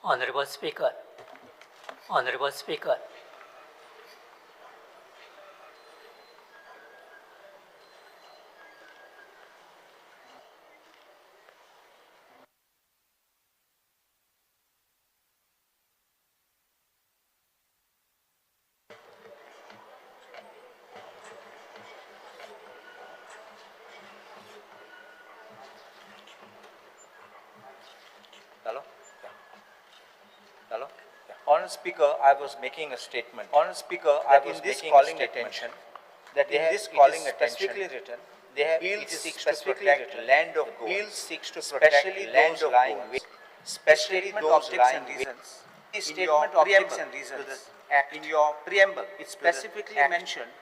Honorable Speaker, Honorable Speaker, Hello? Hello? Honorable Speaker, I was making a statement. Honorable Speaker, I was in this making calling a statement attention, that in they have- this it is calling attention, specifically written, they have, bill it is seeks to specifically protect written, land of the Goa, bill seeks to protect especially land those of lying Goa, with- especially statement those objects lying and with- reasons. In Statement your objects preamble and to reasons. the act, in your preamble, It to the specifically act, mentioned,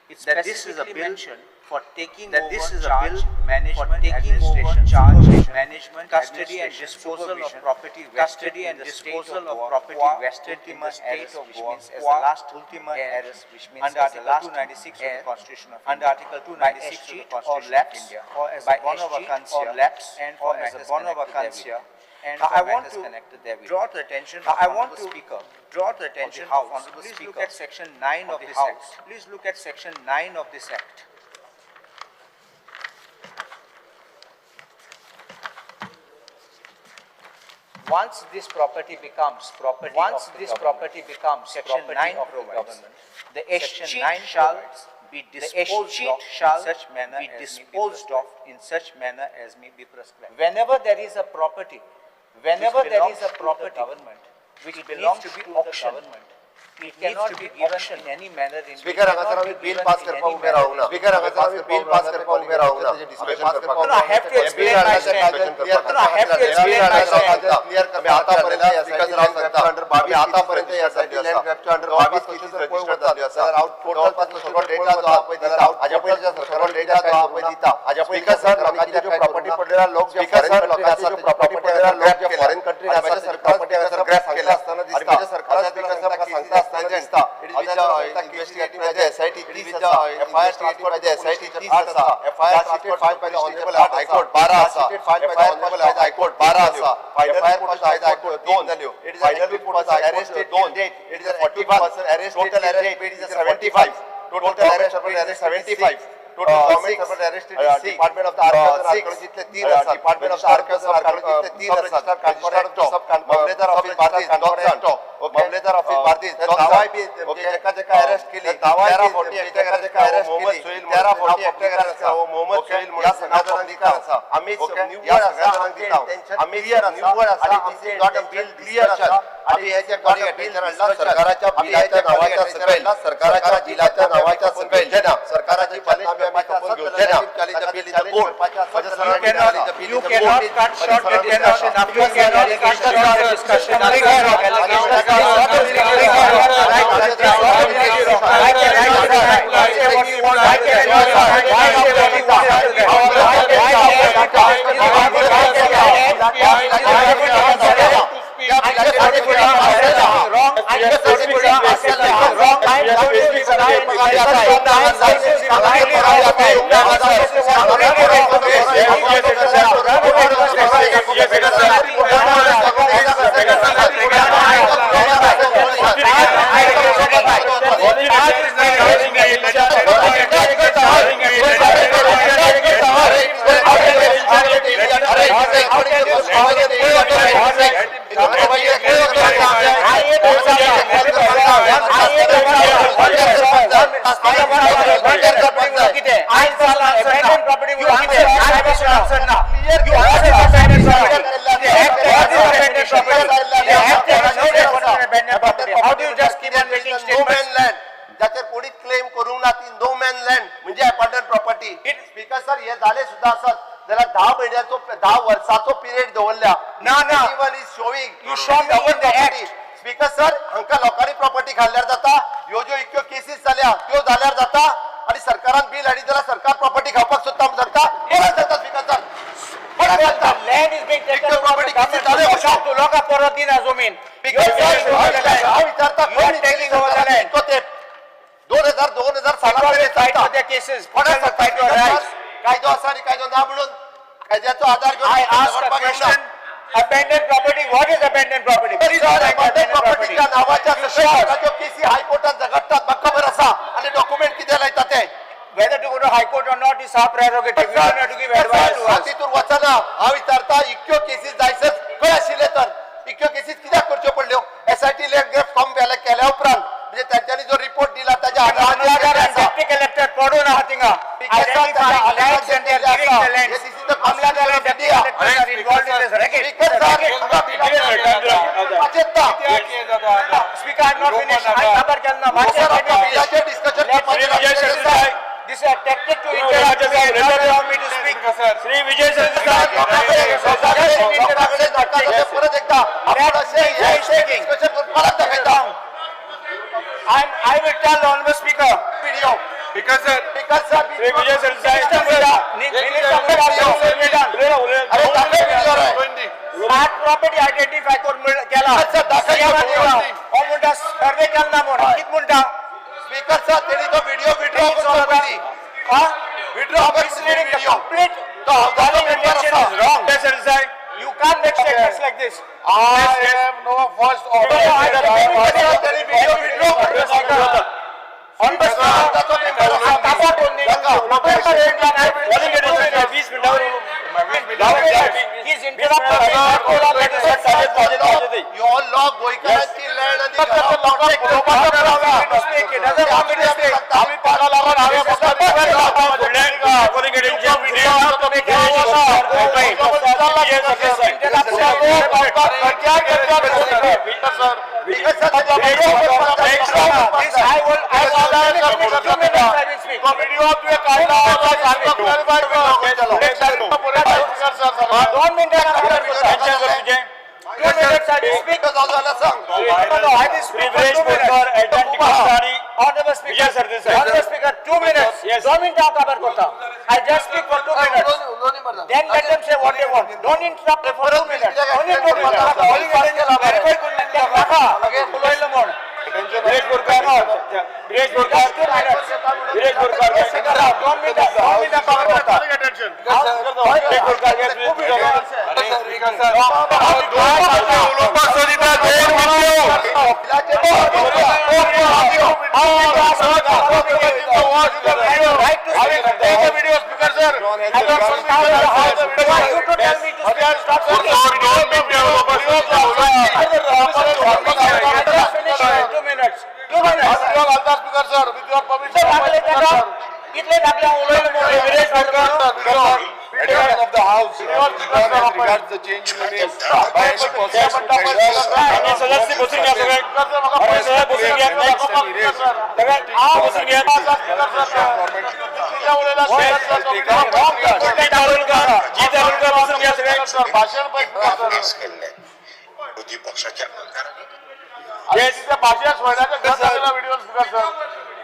it that this is a specifically bill mentioned for taking that over this is a charge, bill management, for taking over administration, charge, supervision, management, custody and administration, disposal of supervision, property vested custody in and the state disposal of of Goa, property qua vested in ultima the state heiress, of which Goa, means as the qua last ultima heir, heiress, which means under as the Article last 296 of the heir, Constitution of under India, Article by 296 of the escheat or Constitution of lapse, India, or as by a bona escheat vacantia, or lapse, and or for as a matters bona connected vacantia, therewith. And I for want matters to connected therewith. draw the attention I of want Honorable to Speaker, draw the attention of the House. of Honorable Please Speaker look at section 9 of of the this House. Act. Please look at section 9 of this Act. Once this property becomes property Once of the this government, property becomes Section property 9 of the provides, government, the Section escheat 9 shall provides, be the disposed escheat of shall in such manner be as may be disposed of prescribed. in such manner as may be prescribed. Whenever there is a property, whenever which there belongs is a to the property government, which it belongs needs to to be the auctioned, government, it it cannot needs to be be given auctioned. in any manner in Speaker, हांगासर आमी bill pass करपाक उबे रावना. Speaker, हांगासर आमी bill pass करपाक उबे रावना. No, I have to explain my stand. No, I have to explain my stand. आतापर्यंत आतापर्यंत अंडर 22 केसीस रजिस्टर जाल्यो आसा. जवळपास सगळो डेटा जो आहा पळय दिता. हाज्या पयलीं सगळो डेटा जो आहा पळय दिता. स्पीकर सर, लोकांची ज्यो प्रॉपर्टी पडलेल्या लोक जे फॉरेन कंट्री आसा, प्रॉपर्टी पडलेल्या लोक जे फॉरेन कंट्री आसा, त्याची प्रॉपर्टी हांगासर ग्रॅब केल्या आसतना दिसता. सरकार सांगता आसतना दिसता. Investigating by the SIT 30 आसा. FIR transfer by the SIT 30 आसा. FIR transfer filed by the Honorable High Court 12 आसा. FIR filed by the High Court 12 आसा. Final report by the High Court 2 जाल्यो. Final report by arrested 2. It is a 41 person arrested. Total arrest made is 75. Total arrest arrest 75. Total government servant arrested is 6. Department of the Archives and Archaeology 3 आसा. Department of the Archives and Archaeology 3 आसा. Registrar of sub Mamlatdar office Bardez 2 जाण. मामलेदार office Bardez दावाय बी जेका जेका arrest केली 1340 जेका जेका arrest केली 1340 एकट्या आसा. मोहम्मद सोहेल ह्या सगळ्या जाणांक दिता. आमी निव्वळ आसा, आमी निव्वळ आसा, आमचे not a bill clear आसा. आमी हे जे कॉलिंग अटेन्शन हाडला सरकाराच्या बिलाच्या नावाच्या सकयल, सरकाराच्या बिलाच्या नावाच्या सकयल सरकाराची चॅलेंज आमी खपोवन घेवचे ना. You cannot cut short the discussion. You cannot cut short the discussion. How do you just keep on making no statements? Man land जाचेर कोणीच क्लेम करूंक ना ती नो मॅन लँड म्हणजे अबंडन प्रॉपर्टी. स्पीकर सर, हे जाले सुद्धा आसत जाल्यार 10 म्हयन्याचो 10 वर्साचो पिरियड दवरल्या. ना, ना. Is showing You show me in the act. Speaker sir, हांकां लोकांनी प्रॉपर्टी खाल्ल्यार जाता. ह्यो ज्यो इतक्यो केसीस जाल्या त्यो जाल्यार जाता आनी सरकारान बील हाडीत जाल्यार सरकार प्रॉपर्टी खावपाक सोदता म्हूण सांगता. कोणाक जाता स्पीकर सर? कोणाक जाता? Land is being taken इतक्यो over property the government. Cases जाल्यो कश्यो? तू लोकां परत दिना जमीन. स्पीकर सर, हांव विचारता, You are taking over the land. तो तेप 2000 2000 सालां People will मेरेन fight चलता. for their cases. कोणाक People will सांगता fight your speaker sir? rights. कायदो आसा आनी कायदो ना म्हणून कायद्याचो आधार घेवन I ask a झगडपाक येना. question. Abandoned property, what is abandoned property? Please sir, define abandoned abandoned property. प्रॉपर्टीच्या नावाच्या सगळ्या लोकांच्यो केसी हायकोर्टात झगडटात, म्हाका खबर आसा आनी डॉक्युमेंट कितें लायता ते. Whether to go to high court or not is our prerogative. You don't have to give advice to us. तितून वचना. हांव विचारता, इतक्यो केसीस जायसर खंय आशिल्ले तर? इतक्यो केसीस कित्याक करच्यो पडल्यो? एसआयटी लँड ग्रॅब फॉर्म केल्या उपरांत, म्हणजे तांच्यांनी जो रिपोर्ट दिला ताच्या मामलादार आधारार and deputy collector पडून आहा थिंगा. Identifying lands and they are giving the lands. This is the मामलादार and deputy collectors are involved in this racket. Speaker sir, वाचेता. Speaker, I am not finished. हांवें काबार केलें ना. सर, आमकां बिलाचेर डिस्कशन करपाचें आसा. This is a tactic to interrupt me and not allow me to speak. Shri Vijay Sardesai. लोकांकडे नाटकां जाता. परत एकदा आपण अशें हे डिस्कशन करून परत दाखयता. I will tell the honorable speaker. Video Speaker sir, speaker sir, Shri Vijay Sardesai. Minister Munda, Minister Munda, अरे दाखय व्हिडिओ रे. सात प्रॉपर्टी आयडेंटिफाय करून केला. अच्छा, दाखय सीएमान video. दिला. हो म्हणटा सर्वे केला ना म्हण. कित म्हणटा? स्पीकर सर, तेणी तो व्हिडिओ विड्रॉ करचो पयलीं. हा? विड्रॉ करचो Misleading the video. Complete तो हावजाचो मेंबर intention आसा. is wrong. Vijay Sardesai. You can't make statements like this. I am no first No, I order. Sir, तेणी व्हिडिओ विड्रॉ करचो. Honorable speaker, हावजाचो मेंबर आसा. काबार करून न्ही. November end ला 20 मिनिटांवर. He's interrupted me. Not to allow me to say something. यो law गोंयकारांची land आनी To speak. He doesn't want me to speak. आम्ही पागा लागून हांवें फक्त This I will, let me finish 2 minutes, I will speak. Video तुवें काडला सारको क्लॅरिफाय कर. दोन मिनिटां काबार करता. 2 minutes I will speak. सांग. No, no, I will Shri speak for Viresh 2 minutes. Borkar, Adjutant Kastani. Honorable Speaker. Vijay Sardesai. Honorable Speaker, 2 minutes. Yes. दोन मिनिटां हांव काबार करता. I just speak for 2 minutes. Then let them say what they want. Don't interrupt for 2 minutes. Only 2 minutes. Clarify करून नाका. उलयलो म्हण. Viresh Borkar, Viresh Borkar, Just 2 minutes. Viresh Borkar. दोन मिनिटां, 2 मिनिटां काबार करता. विरेश बोरकर. उलोवपाक सोदिता दोन मिनटो. Right to speak. Video speaker sir. I don't start the house. Why you to tell me to speak? Stop speaking. दोन मिनटो उलोवपाक सोदिता. I just finished in 2 minutes. 2 minutes. Speaker sir, with your permission. दाखले ताका इतले दाखले हांव उलयलो म्हणून. Viresh Borkar. Adjournment of the house as regards the change in the name by any person. मान्य सदस्य बसून घ्या सगळे. मान्य सदस्य बसून घ्या. सगळे बसून घ्या. जी दारुलकर, जी दारुलकर बसून घ्या सगळे. भाषण केस केल्ले विरोधी पक्षाच्या आमदारांनी भाषण सोयऱ्याच्या व्हिडिओ स्पीकर सर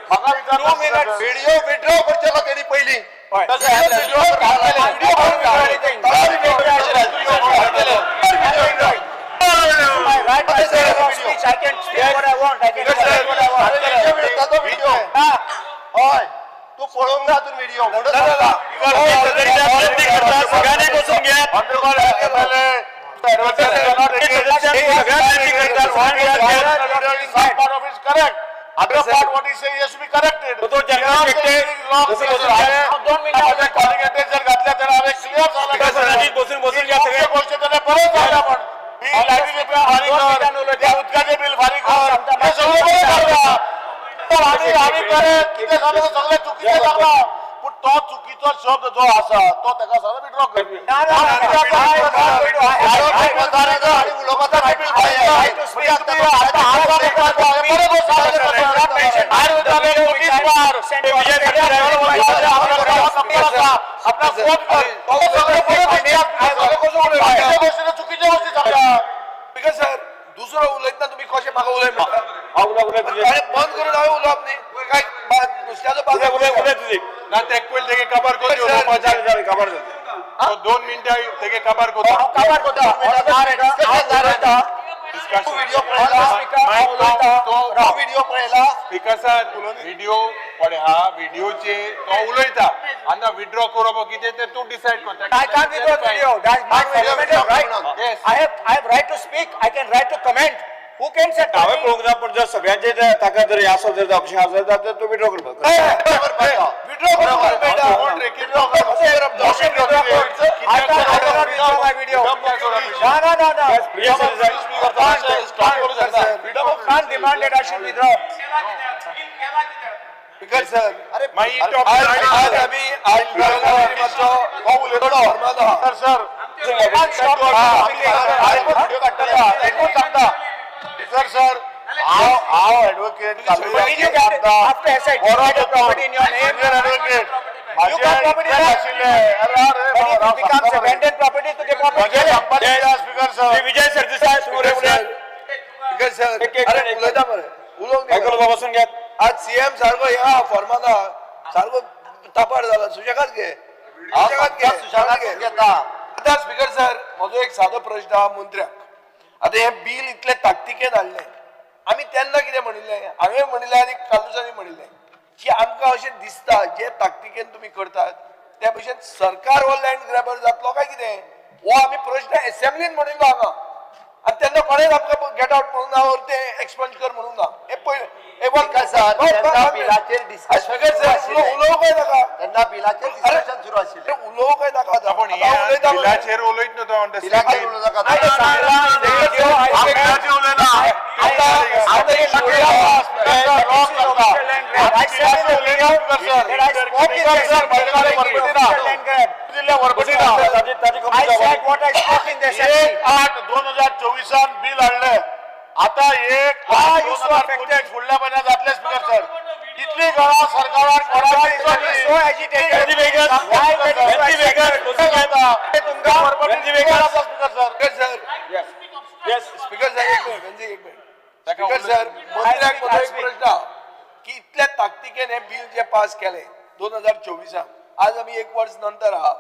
म्हाका विचार. व्हिडिओ विड्रॉ करचेलो तेणी पयलीं. My right to freedom of speech, I can speak what I want, I can say what I want. ताचो व्हिडिओ. हय, तूं पळोवंक ना अजून व्हिडिओ म्हणून सांगता. विनंती करता सगळ्यांनी बसून घ्या. सगळ्यांनी विनंती करता सगळ्यांनी correct. Other part what he saying has to be corrected. तो जनरल शेट्टे, बसून बसून घ्या. दोन मिनिटां. कॉलिंग अटेन्शन घातल्या त्याला हांवें क्लियर स्पीकर सरांनी बसून बसून घ्या सगळे. गोश्ट त्याने परत झाला पण ही लायटीचे बिल फारीक कर, त्या उदकाचे बिल फारीक कर, हे सगळं बरें करता. पण आमी आमी बरें कितें जालें तें सगळें चुकीचें सांगलां, पूण तो चुकीचो शब्द जो आसा तो ताका सगळो विड्रॉ कर. ना, ना, ना, ना, I am not going to- आणि उलोवपाचा right right to speak. चुकीच्या गोष्टी सांगता. Because sir, दुसरो उलयतना तुमी कशें म्हाका उलय म्हणटा? हा, उलय, उलय तुझे. अरे बंद करून हांवें उलोवप न्ही काय नुस्त्याचो उलय, उलय, बाजार. उलय तुझे. ना ते पयलीं तेगे काबार करची. झालं, झालं, काबार झालं. दोन मिनटां तेगे काबार करता. हांव काबार करता. हांव दार येता, हांव दार येता. Discussion. Video पळयला, तो व्हिडिओ पळयला. स्पीकर सर, व्हिडिओ पळय हा व्हिडिओचे तो उलयता आनी विड्रॉ करप कितें तें तूं डिसायड कर. I can't withdraw video. That's my fundamental right. Yes. I have right to speak. I can right to comment. Who can say? हांवें पळोवंक ना, पूण जर सगळ्यांचे जर ताका जर हें आसत जर ऑप्शन आसत जाल्यार तूं विड्रॉ करपाक. विड्रॉ करूंक मेळटा. Motion withdraw कर. I can't, I cannot withdraw my video. No, no, no, no. Can't demand that I should withdraw. Speaker sir, अरे मागीर आज आमी आज मातसो हो उलयलो sir sir Can't stop me from speaking. Video काडटलो एकूच सांगता सर सर, हांव हांव advocate But did you get it after SIT? You got a property in your name. Advocate You got property back. आशिल्ले. अरे अरे But if it becomes abandoned property, तुझे property म्हजें गेले. सांगपाचें स्पीकर सर. विजय सरदेसाय सुरू. स्पीकर सर, एक- एक- अरे एक- उलयता मरे, उलोवंक दी मायकल मरे. बसून घेत. आज सीएम सारको ह्या फॉर्माना सारको तापार जाला. सुशेगाद घे, हांव सुशेगाद घे, सुशेगाद घे. घेता. आतां स्पीकर सर, म्हजो एक सादो प्रश्न आहा मंत्र्याक. आतां हें बील इतलें ताकतिकेन हाडलें, आमी तेन्ना कितें म्हणिल्लें, हांवें म्हणिल्लें आनी कार्लुसांनी म्हणिल्लें की आमकां अशें दिसता जे ताकतिकेन तुमी करतात त्या भशेन सरकार हो लँड ग्रॅबर जातलो काय कितें, हो आमी प्रश्न एसेंब्लीन म्हणिल्लो हांगा. आनी तेन्ना कोणेच आमकां गेट आवट म्हणूंक ना or तें एक्सपंज कर म्हणूंक ना. हें पयलें हें स्पीकर सर, तेन्ना बिलाचेर डिस्कशन स्पीकर सुरू सर, आशिल्लें. उलोवंक काय नाका. तेन्ना बिलाचेर डिस्कशन सुरू आशिल्लें. अरे उलोवंक काय नाका आतां. पूण आतां उलयता मरे. बिलाचेर उलयत न्हू तो on the बिलाचेर screen. उलोवं नाका. I सांगला video, I हांव बिलाचेर उलयना. आता आता हे I said in the video that I spoke in the land grab. दिल्ल्या I said what I spoke in the assembly. 1/8/2024 bill हाडलें. आता एक Why आठ you दोन so हजार affected? पंचवीस फुडल्या म्हयन्यात जातले स्पीकर सर. इतली घरां सरकारान Why is getting so agitated? Why getting so agitated? तुमकां speaker sir. Speaker sir, Yes. Speaker sir, एक मिनिट, वेंझी, एक मिनिट. स्पीकर सर, मंत्र्याक म्हजो एक प्रश्न आहा की इतल्या ताकतिकेन हें बील जें पास केलें 2024, आज आमी एक वर्स नंतर आहा,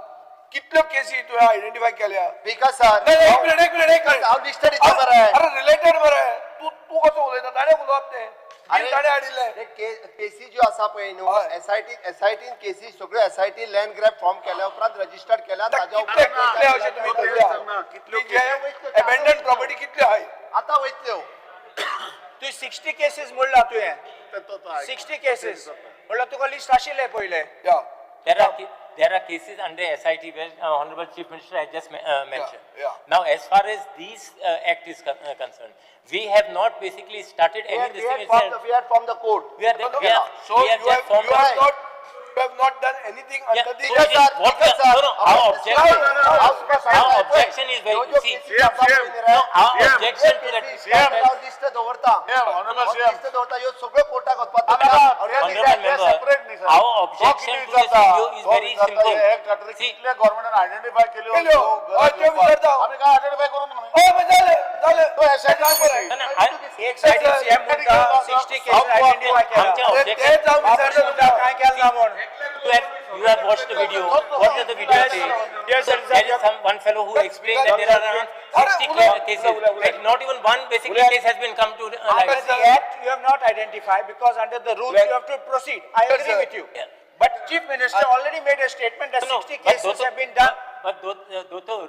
कितल्यो केसी तुवें आयडेंटिफाय केल्या? स्पीकर सर, नाही, नाही, एक मिनिट, एक मिनिट, एक मिनिट. हांव लिस्ट दिता मरे. अरे रिलेटेड मरे, तूं तूं कसो उलयता? ताणें उलोवप तें अरे बिल ताणें हाडिल्लें. केसी ज्यो आसा पळय न्हू, हय. एसआयटी एसआयटीन केसी सगळ्यो एसआयटी लँड ग्रॅब फॉर्म केल्या उपरांत रजिस्टर्ड केल्या. आतां ताज्या कितले उपरांत कितले अशें तुमी धरल्या की जे एबेंडन प्रॉपर्टी कितल्यो आहाय? आतां वयतल्यो. तू 60 केसेस म्हणला तुवें, 60 केसेस म्हणल्यार तुका लिस्ट आशिल्लें पयलें. या. There are cases under SIT where Honorable Chief Minister has just mentioned. Yeah, yeah. Now, as far as these act is concerned, we have not basically started We any had- this we thing had formed itself. the- We had formed the court. We are, No, no, we have, So we have you just have, formed you the- have not, you have not done anything Yeah, under the so it is what Speaker the- sir, no, no, our objection, our objection is very, see, no, our objection to that. List दवरता, Honorable CM. List दवरता, ह्यो सगळ्यो कोर्टाक वचपाक. Honorable member, our objection to this video is very simple. See, कितले गव्हर्नमेंटान identify केल्यो केल्यो. हय, त्यो विचारता हांव. आमी काय आयडेंटिफाय करूंक ना. हय, मागीर जालें जालें. तो SIT सांग मरे. no, no, I, एक सायडीन सीएम म्हणटा 60 केसेस आयडेंटिफाय केल्या. आमच्या अरे objection, तेच हांव बाबूश विचारता म्हणटा तुमकां. काय केलें ना म्हूण. you have watched the video. What does the video say? Yes, sir. There is some one fellow who explained that there are around 60 cases. Like not even one basically case has been come to Under light. the act, you have not identified because under the rules you have to proceed. I Yes, agree sir. with you. Yeah. But Chief Minister already made a statement that No, 60 but cases Dottor- have been done. But Dottor,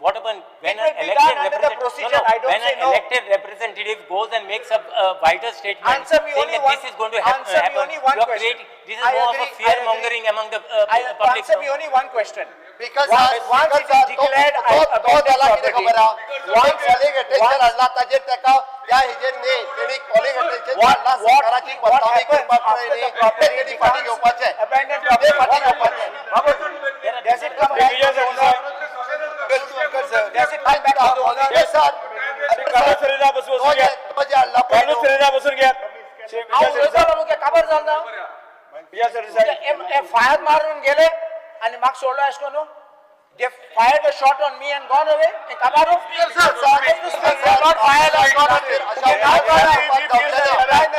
what happens when It an will be elected done under the representative, procedure. I don't when say an no. elected representative goes and makes a vital statement Answer me saying only that one- this is going to answer me happen, only one you are question. creating, this is I more of agree, a I fear agree. mongering among the I public. answer me only one question. Because Once once it is declared तो abandoned जाला कितें property, खबर आहा, calling attention once- हाडला ताजेर ताका ह्या हेजेर न्ही, तेणी कॉलिंग अटेन्शन What- हाडला what- सरकाराची what बदनामी happens करपाक after पळय the न्ही, property तें तेणी फाटीं becomes घेवपाचें, abandoned तें property? फाटीं What घेवपाचें. Does it come back to the owner? Speaker sir, Does it come back to the owner? Yes, sir. Carlos Ferreira बसून तो घ्या. तो जे हाडला पळय कार्लूस न्हू, फेरेरा बसून घ्या. हांव उलयतालो मुगे काबर जाल ना? विजय सरदेसाय. फायर मारून गेले आनी म्हाका सोडलो अशें करून. They fired a shot on me and gone away. And Kabaru? Not fired a shot on me.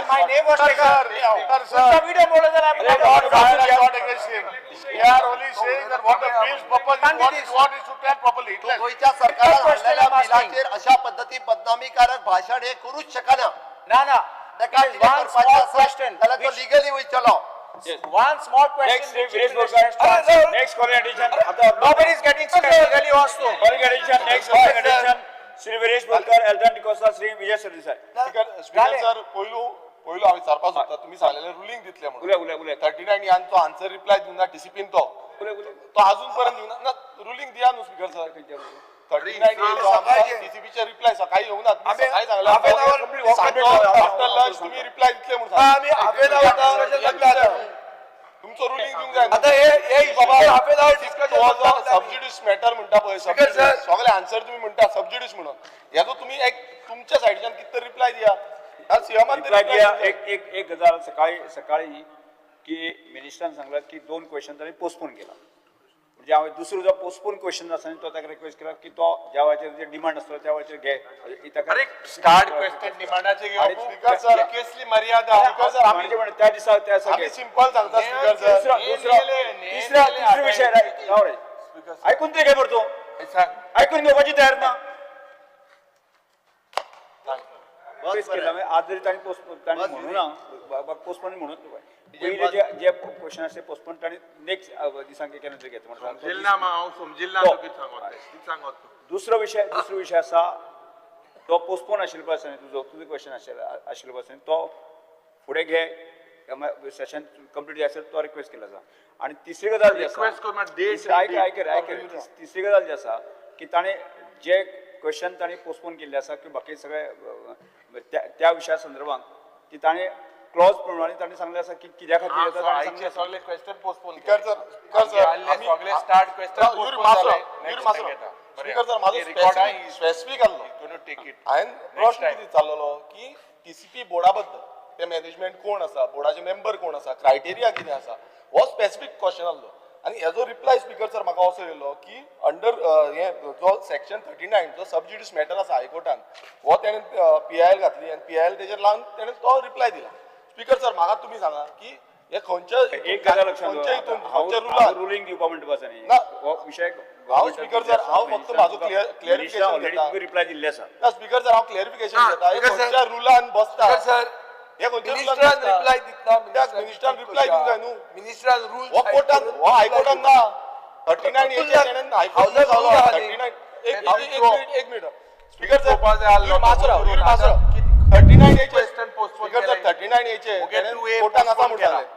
My name was taken. Sir, तुमचा video मोडलो जाल्यार Not fire a shot against him. We are only saying that what the bills purpose is, what is what is to tell properly. तूं गोंयच्या सरकारान Question हाडलेल्या I'm asking. बिलाचेर अशा पद्दती बदनामीकारक भाशण हे करूच शकना. ना ना. ताका It is कितें one करपाचें small आसत question. जाल्यार तो which- legally वयतलो. One small question. Next which Viresh Chief Minister has to answer. Borkar, next calling attention आता Nobody is getting scared legally also. Calling attention, next calling attention, Shri Viresh Borkar, Elton D'Costa, Shri Vijay Sardesai. Speaker sir, पयलू पयलू हांवें विचारपाक सोदता, तुमी सांगलेलें ruling दितले म्हणून. उलय उलय उलय. 39 यान तो आन्सर रिप्लाय दिवना ना टीसीपीन तो उलय उलय. तो अजून पर्यंत दिवना ना रुलींग दिया न्हू स्पीकर सर. 39 टीसीपीचे रिप्लाय सकाळी येवना, तुम्ही सकाळी सांगला half an hour after lunch तुम्ही रिप्लाय दितले म्हणून सांगला. आमी हाफ एन our discussion लागला आता. तुमचो रुलींग दिवंक जाय. आता हे हे बाबा half an our discussion sub judice matter म्हणटा पळय, Speaker sir. सगळे आन्सर तुम्ही म्हणटा सबज्युडिस म्हणून, हेजो तुम्ही एक तुमच्या सायडच्यान कितें तरी रिप्लाय दिया. सीएमान रिप्लाय दिया. एक एक एक गजाल सकाळी सकाळी की मिनिस्टरान सांगला की दोन क्वेश्चन तांणी पोस्टपोन केला, म्हणजे हांवें दुसरो जो पोस्टपोन क्वेश्चन आसा न्ही, तो ताका रिक्वेस्ट केला की तो ज्या वेळाचेर जे डिमांड आसतलो त्या वेळाचेर घे. ताका स्टार्ट क्वेश्चन डिमांडाचे आणि स्पीकर सर केसली मर्यादा. स्पीकर सर, आम्ही म्हणजे म्हणटा त्या दिसा त्या दिसा आम्ही घे. सिंपल सांगता स्पीकर सर. दुसरो दुसरो तिसरा तिसरो विशय राव रे, ऐकून तरी घे मरे तूं, ऐकून घेवपाची तयार ना. रिक्वेस्ट केला मागीर आज जरी तांणी पोस्टपोन तांणी म्हणू ना पोस्टपोन म्हणून पयले जे जे क्वेश्चन आसले पोस्टपोन तांणी नेक्स्ट दिसांक केन्ना तरी घेता म्हणून सांगलो. दुसरो विशय, दुसरो विशय आसा तो पोस्टपोन आशिल्लो पळय आसा न्ही तुजो तुजो क्वेश्चन आशिल्लो आशिल्लो पळय आसा न्ही, तो फुडें घे, सेशन कंप्लीट जाय तो रिक्वेस्ट केलो आसा. आनी तिसरी गजाल जी आसा, आयक आयक आयक, तिसरी गजाल जी आसा की ताणें जे क्वेश्चन ताणें पोस्टपोन केल्ले आसा की बाकी सगळे त्या त्या विशया संदर्भात की ताणें क्लॉज प्रमाणे ताणें सांगलें आसा की कित्या खातीर येता ताणें सांगलें आसा. Speaker sir, speaker sir, speaker sir, माझो स्पेसिफीक आसलो. हांवें प्रश्न कितें विचारलेलो की टीसीपी बोर्डा बद्दल ते मॅनेजमेंट कोण आसा, बोर्डाचे मेंबर कोण आसा, क्रायटेरिया कितें आसा, हो स्पेसिफीक क्वेश्चन आसलो. आनी हेजो रिप्लाय स्पीकर सर म्हाका असो येयलो की अंडर हे जो सेक्शन 39 जो सबज्युडिस मॅटर आसा हायकोर्टान, हो तेणें पीआयएल घातली आनी पीआयएल तेजेर लावन तेणें तो रिप्लाय दिला. स्पीकर सर, म्हाका तुमी सांगा की हे खंयच्या एक गजाल लक्षात खंयच्या हितून दवर, खंयच्या हांव रुलान रुलींग दिवपा म्हणटा आसा न्ही ना. हो विशय. हांव स्पीकर सर, हांव फक्त म्हाजो क्लियरिफिकेशन ऑलरेडी घेता. तुका रिप्लाय दिल्ले आसा. ना स्पीकर सर, हांव क्लियरिफिकेशन घेता. हे स्पीकर सर. खंयच्या रुलान बसता, स्पीकर सर, हे खंयच्या रुलान मिनिस्टरान बसता? रिप्लाय दितना कित्याक मिनिस्टरान रिप्लाय दिवंक जाय न्हू? मिनिस्टरान रूल हो कोर्टान, हो हायकोर्टान ना. 39 हेचेर तेणें हायकोर्टान House of 39. एक एक मिनिट, एक मिनिट स्पीकर सर, मातसो राव, मातसो राव. 39 हेचेर स्पीकर सर, 39 हेचेर तेणें कोर्टान आसा म्हूण सांगलें,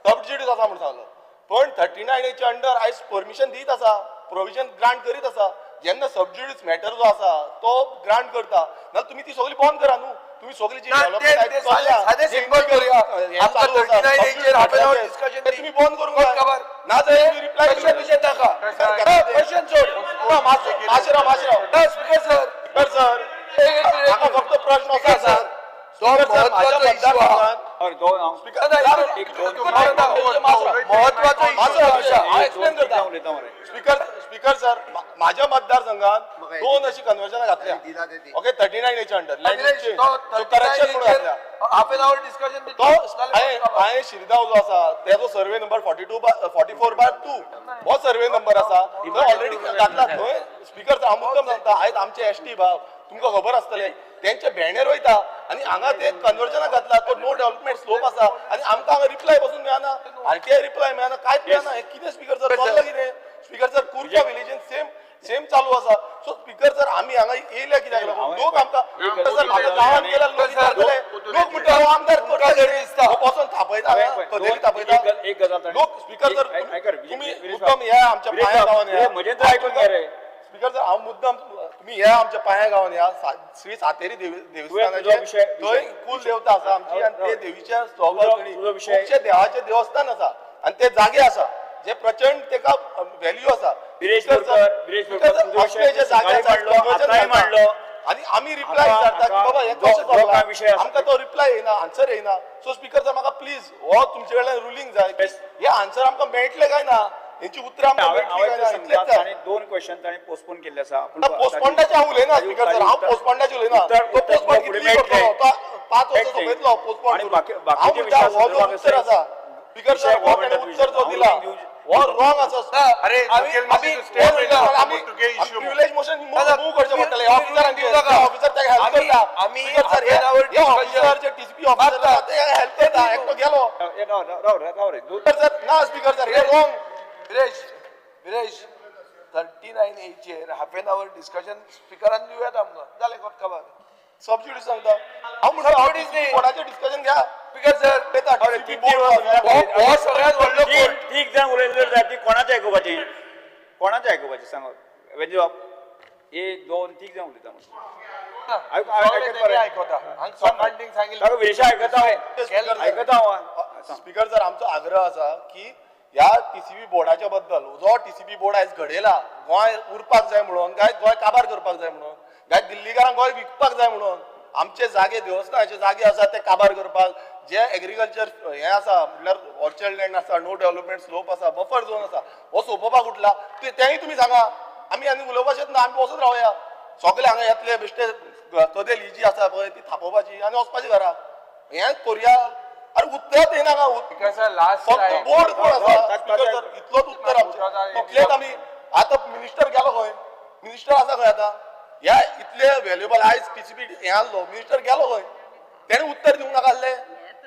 सबज्युडीस आसा म्हूण सांगलो, पण 39 हेच्या अंडर आयज परमिशन दीत आसा, प्रोविजन ग्रांट करीत आसा. जेन्ना सबज्युडीस मॅटर जो आसा तो ग्रांट करता, नाल्यार तुमी ती सगळी बंद करा न्हू. तुमी सगळी जी ना, डेव्हलपमेंट ते- ते साधे- साधे सिंपल करूया. आमकां 39 हेचेर half an hour discussion ते तुम्ही बंद करूंक जाय. खबर. ना जाल्यार तुम्ही रिप्लाय क्वेश्चन विशय नाका, क्वेश्चन सोड. मातशें राव, मातशें राव. ना स्पीकर सर, स्पीकर सर, म्हाका फक्त प्रश्न असो स्पीकर आसा सर, तो स्पीकर सर, माझ्या महत्वाचो इश्यू आहा. मतदारसंघात हय, दोन हांव स्पीकर ना, सर, एक दोन महत्वाचो मातसो इश्यू राव, आसा. हांव एक्सप्लेन दोन करता. उलयता मरे. स्पीकर स्पीकर सर, माझ्या मतदारसंघात म्हाका दोन अशी कन्वर्जनां घातल्या. दिला ते दी. ओके, 39 हेच्या अंडर अखिलेश, तो करेक्शन म्हणून घातल्या. हाफ एन our discussion तो हांवें शिरदाव जो आसा तेजो सर्वे नंबर 42 44/2 हो सर्वे नंबर आसा, थंय ऑलरेडी घातला. थंय स्पीकर हांव मुद्दम सांगता, आयज आमचे एसटी भाव तुमकां खबर आसतलें तेंचे भेंडेर वयता आनी हांगा ते कन्वर्जनाक घातला, तो नो डेव्हलपमेंट स्लोप आसा आनी आमकां हांगा रिप्लाय पसून मेळना, आरटीआय रिप्लाय मेळना, कांयच मेळना. हें कितें स्पीकर सर चल्लां कितें? स्पीकर सर, कुर्का विलेजीन सेम सेम चालू आसा. सो स्पीकर सर, आमी हांगा येयल्या कित्याक लागून? लोक आमकां सर, म्हाका गांवांत गेल्यार लोक विचारतले, लोक म्हणटा हो आमदार करता कितें? हो बसून थापयता हांगा, कदेली थापयता. एक गजाल ताणें- लोक स्पीकर सर, एक- ऐक रे, तुमी विरेश मुद्दम या आमच्या विरेश पांया गांवान या. म्हजें तर आयकून घे रे. स्पीकर सर, हांव मुद्दम तुमी या आमच्या पांया गांवान या, श्री सातेरी तुजो देवस्थानाचे विशय- थंय कुल देवता आसा आमची आनी ते देवीच्या तुजो विशय- खुबशे देवाचे देवस्थान आसा आनी ते जागे आसा जे प्रचंड तेका व्हॅल्यू आसा. Viresh speaker sir, Borkar, Viresh speaker Borkar, sir, तुजो विशय असले जे जागे सकाळी आसा, मांडलो, conversion आतांय जाता. मांडलो. आनी आमी रिप्लाय आतां- विचारता की आतां बाबा हें जो- कशें जो काय विशय चल्लां, आसा- आमकां तो रिप्लाय येयना, आन्सर येयना. सो स्पीकर सर, म्हाका प्लीज हो तुमचे कडल्यान रुलींग जाय, Yes. हे आन्सर आमकां मेळटलें काय ना, हेंची उतरां आमकां हांवें मेळटलीं काय हांवें ना, समजा इतलेंच जाय. ताणें दोन क्वेश्चन ताणें पोस्टपोन केल्ले आसा. पूण पोस्टपोंडाचें हांव उलयना स्पीकर सर, हांव पोस्टपोंडाचें उलयना. उत्तर- तो पोस्टपोन फुडें कितली करतलो, मेळटलें. तो 5 वर्सां मेळटलें. सोंपयतलो पोस्टपोन आनी करून. बाकी- हांव बाकीचे म्हणटा विशया हो जो संदर्भात उत्तर आसा स्पीकर सर, विशय हो ताणें गव्हर्नमेंटाचो उत्तर जो विशय. दिला हांव हो रॉंग आसा. अरे, प्रिविलेज मोशन मूव करचें पडटलें. ऑफिसरांचे, ऑफिसर ताका हेल्प करता. स्पीकर सर, हे ऑफिसर जे टीसीपी ऑफिसर आसा ते हेल्प करता. एकटो गेलो. राव राव रे. स्पीकर सर, ना स्पीकर सर, हे रॉंग. विरेश, विरेश, 39 एचेर हाफ एन our discussion स्पिकरान दिवया आमकां, जालें खबर. सबसिडी सांगता हांव, म्हणटा बोर्डाचें डिस्कशन घ्या. स्पीकर सर, हो सगळ्यात व्हडलो कोर्ट. तीग जाण उलयले जाय, ती कोणाचें आयकुपाचें, कोणाचें आयकुपाचें सांग वेंजी बाब. एक दोन तीग जाण उलयता. आयकता. विरेशा, आयकता हांव, आयकता हांव. स्पीकर सर, आमचो आग्रह आसा की ह्या टीसीपी बोर्डाच्या बद्दल, जो टीसीपी बोर्ड आयज घडयला गोंय उरपाक जाय म्हणून, काय गोंय काबार करपाक जाय म्हणून, काय दिल्लीकारांक गोंय विकपाक जाय म्हणून, आमचे जागे, देवस्थानाचे जागे आसा ते काबार करपाक, जे एग्रीकल्चर हें आसा, म्हटल्यार ऑर्चर्ड लँड आसा, नो डेव्हलपमेंट स्लोप आसा, बफर झोन आसा, हो सोंपोवपाक उठला, तेंय तुमी सांगा. आमी आनी उलोवपाचेच ना, आमी वचत रावया. सगळे हांगा येतले, बेश्टे कदेल ही जी आसा पळय ती थापोवपाची आनी वचपाची घरा. हें करुया. अरे, उत्तर येना का? लास्ट फक्त बोर्ड कोण आसा? स्पीकर सर, इतलोच उत्तर आमचें, इतलेच आमी. आतां मिनिस्टर गेलो खंय? मिनिस्टर आसा खंय आतां? ह्या इतले व्हॅल्युएबल आयज टीसीपी हें आहलो, मिनिस्टर गेलो खंय? तेणें उत्तर दिवंक नाका आहलें?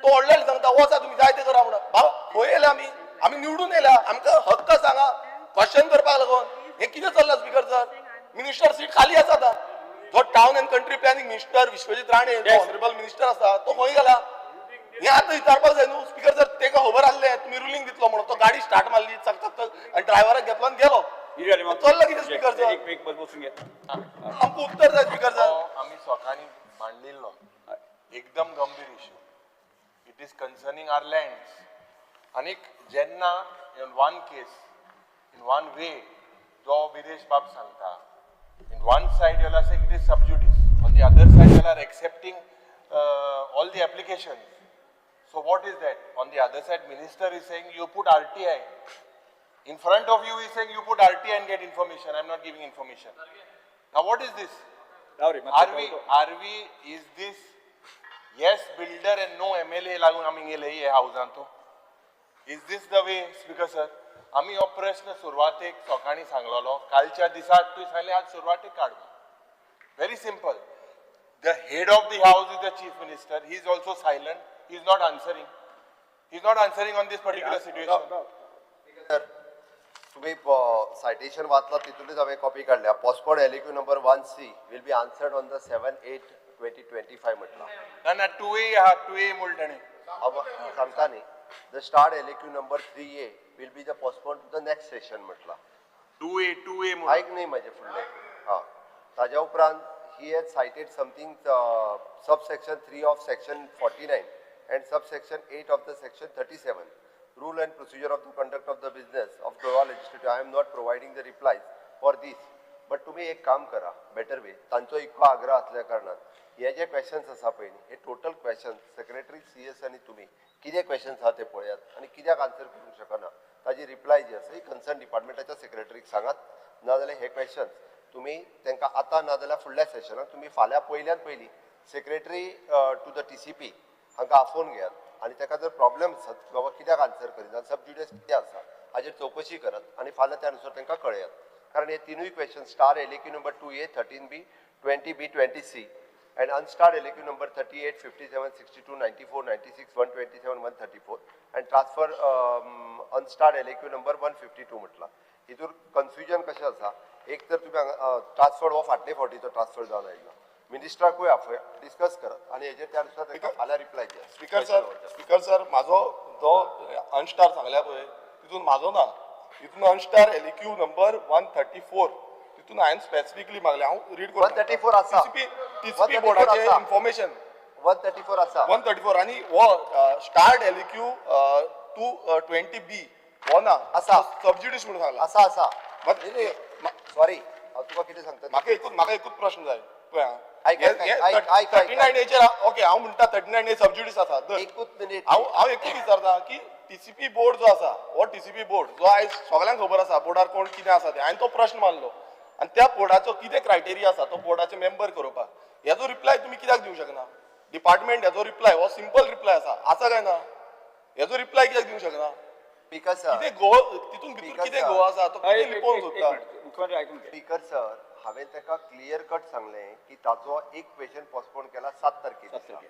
तो व्हडले सांगता, वचा तुमी जाय ते करा म्हणून. बाबा, खंय येयल्या आमी? आमी निवडून येयल्या, आमकां हक्क सांगा क्वेश्चन करपाक लागून. हें कितें चल्लां स्पीकर सर? मिनिस्टर सीट खाली आसा आतां. जो Town and Country Planning Minister Vishwajit Rane, honourable minister आसा, तो खंय गेला हें आतां विचारपाक जाय न्हू स्पीकर सर. तेका खबर आहलें तुमी रुलींग दितलो म्हणून, तो गाडी स्टार्ट मारली चक चक चक आनी ड्रायव्हराक घेतलो आनी गेलो. चल्ला कितें स्पीकर सर? एक एक बसून घे. आमकां उत्तर जाय स्पीकर सर. आमी लोकांनी मांडिल्लो एकदम गंभीर issue. It is concerning our lands. आनीक जेन्ना in one case, in one way जो विरेश बाब सांगता, in one side you are saying it is sub judice, on the other side you are accepting all the application. So what is that? On the other side, minister is saying you put RTI. In front of you is saying you put RTI and get information. I am not giving information. Now what is this? राव रे. Are we, is this yes builder and no MLA लागून आमी गेले हे हावजान तो? Is this the way, speaker sir? आमी हो प्रश्न सुरवातेक लोकांनी सांगलेलो. कालच्या दिसाक तुवें सांगलें, आज सुरवातेक काड. Very simple. The head of the house is the chief minister. He is also silent. He is not answering. He is not answering on this particular situation. Sir, तुम्ही सायटेशन वाचला, तितूनच हांवें कॉपी काडल्या. Postpone LAQ number 1C will be answered on the 7/8/2025 म्हटलां. ना ना, 2A आहा, 2A म्हणलें ताणें. हांव सांगता न्ही, the starred LAQ number 3A will be the postpone to the next session म्हटलां. 2A, 2A म्हणून. ऐक न्ही म्हजें फुडलें. हां, ताज्या उपरांत he has cited something, sub section 3 of section 49 and sub section 8 of the section 37, rule and procedure of the conduct of the business of Goa Legislative. I am not providing the replies for this, but तुम्ही एक काम करा, better way, तांचो इतको आग्रह असल्या कारणान हे जे क्वेश्चन्स आसा पळय न्ही, हे टोटल क्वेश्चन्स सेक्रेटरी CS आनी तुमी कितें क्वेश्चन्स आहा ते पळयात आनी कित्याक आन्सर करूंक शकना ताजी रिप्लाय जी आसा ही कन्सर्न डिपार्टमेंटाच्या सेक्रेटरीक सांगात. नाजाल्यार हे क्वेश्चन्स तुमी तांकां आतां नाजाल्यार फुडल्या सेशनाक तुमी फाल्यां पयल्यान पयलीं secretary to the TCP हांकां आफोवन घेयात आनी ताका जर प्रॉब्लेम आसत बाबा कित्याक आन्सर करिना, सब ज्युडिस कितें आसा हाजेर चवकशी करात आनी फाल्यां त्या नुसार तांकां कळयात. कारण हे तिनूय question, star LAQ number 2A, 13B, 20B, 20C and unstarred LAQ number 38, 57, 62, 94, 96, 127, 134 and transfer unstarred LAQ number 152 म्हटला. हितूर कन्फ्युजन कशें आसा, एक तर तुमी हांगा ट्रान्सफर हो फाटले फावटीचो ट्रान्सफर जावन आयिल्लो, मिनिस्टराकूय आफय, डिस्कस करात आनी हेजेर त्या नुसार तांकां फाल्यां रिप्लाय दियात. स्पीकर सर, स्पीकर सर, म्हाजो जो अनस्टार सांगल्या पळय तितून म्हाजो ना. तितून unstarred LAQ number 134, तितून हांवें स्पेसिफिकली मागलें. हांव रीड करता. 134 आसा. TCP बोर्डाचें information. 134 आसा. 134 आनी हो स्टार्ड एलएक्यू 2 20B हो ना. आसा. सबज्युडीस म्हणून सांगला. आसा, आसा. सॉरी, हांव तुका कितें सांगता. म्हाका एकूच प्रश्न जाय पळय. आयक, आयक, आयक, आयक. 39 एचेर, ओके, हांव म्हणटा 39 ए सबज्युडीस आसा धर. एकूच मिनीट. हांव हांव एकूच विचारता की टीसीपी बोर्ड जो आसा, हो टीसीपी बोर्ड जो आयज सगळ्यांक खबर आसा बोर्डार कोण कितें आसा तें, हांवें तो प्रश्न मारलो आनी त्या बोर्डाचो कितें क्रायटेरिया आसा तो बोर्डाचे मेंबर करपाक, हेजो रिप्लाय तुमी कित्याक दिवंक शकना डिपार्टमेंट? हेजो रिप्लाय हो सिंपल रिप्लाय आसा, आसा काय ना? हेजो रिप्लाय कित्याक दिवंक शकना? स्पीकर सर, कितें गोवा तितून भितर कितें गोवा आसा, तो कितें लिपोवंक सोदता? मुख्यमंत्री आयकून घे. स्पीकर सर, हांवें ताका क्लियर कट सांगलें की ताचो एक क्वेश्चन पोस्टपोन केला 7 तारखे दिसा,